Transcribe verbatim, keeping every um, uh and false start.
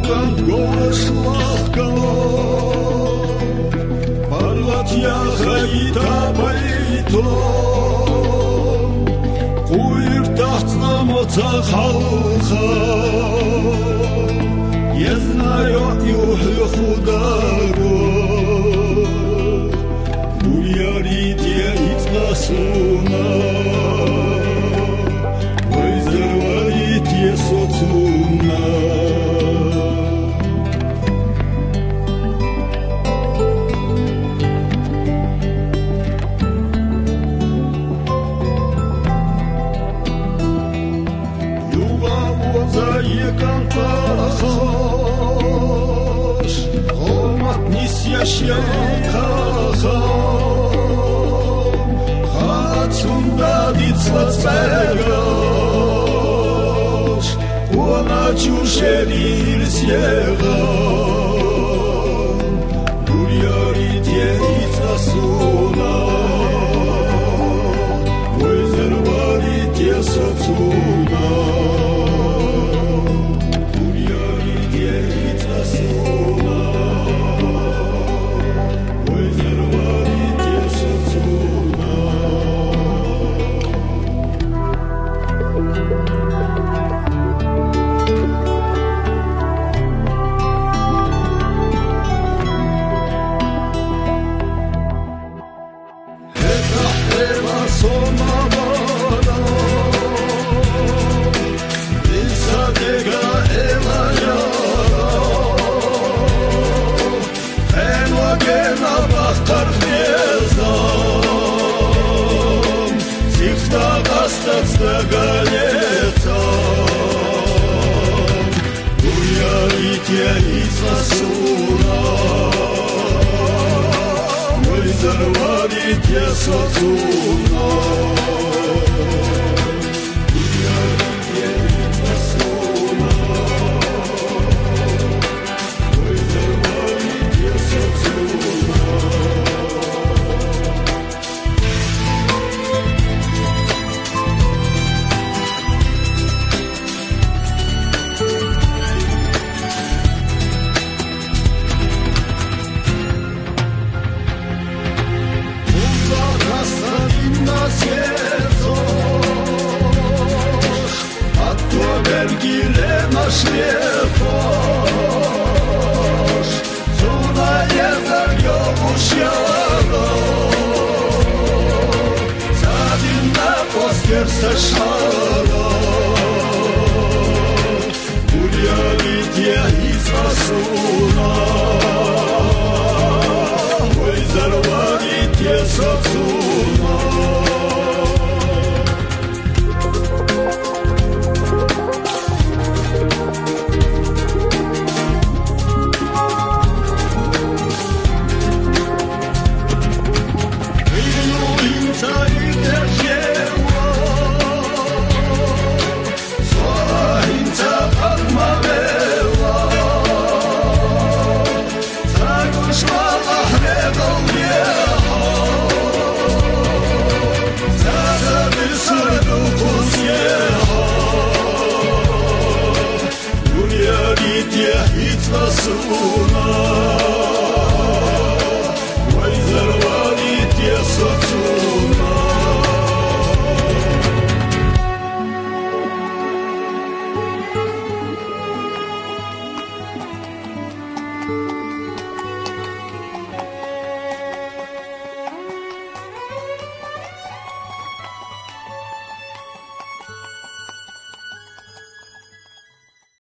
Ган гошлагӀа, паргӀат яхай тӀабайтӀа, къуйртӀахцӀна моца халха, езна йоӀ юхь хударо, буяри те ицӀа суна. Вайзар варите соцуна. Юга оза екан кахаш, гъомат нисьяш яйхаха. Хацунда дицла цӀайгаш, вона чушерил сегъа. Буряри те ицӀа суна, вайзар вари те соцуна. Буряри те ицӀа суна, вайзар вари те соцуна. ХӀета хӀела сомавана, Иса дега эла яра. Хьенвагена бахтар хезан, сихта къастац дагалецан. Буяри те ицӀа суна, вайзар вари те соцуна. Буяри те ицӀа суна. Атту бергиле нашле хош, суна езар йогӀуш яра, садинна постер сашара. Буряри те ицӀа суна, вайзар вари те соцуна. ДуьньядитӀа хӀицӀа суна,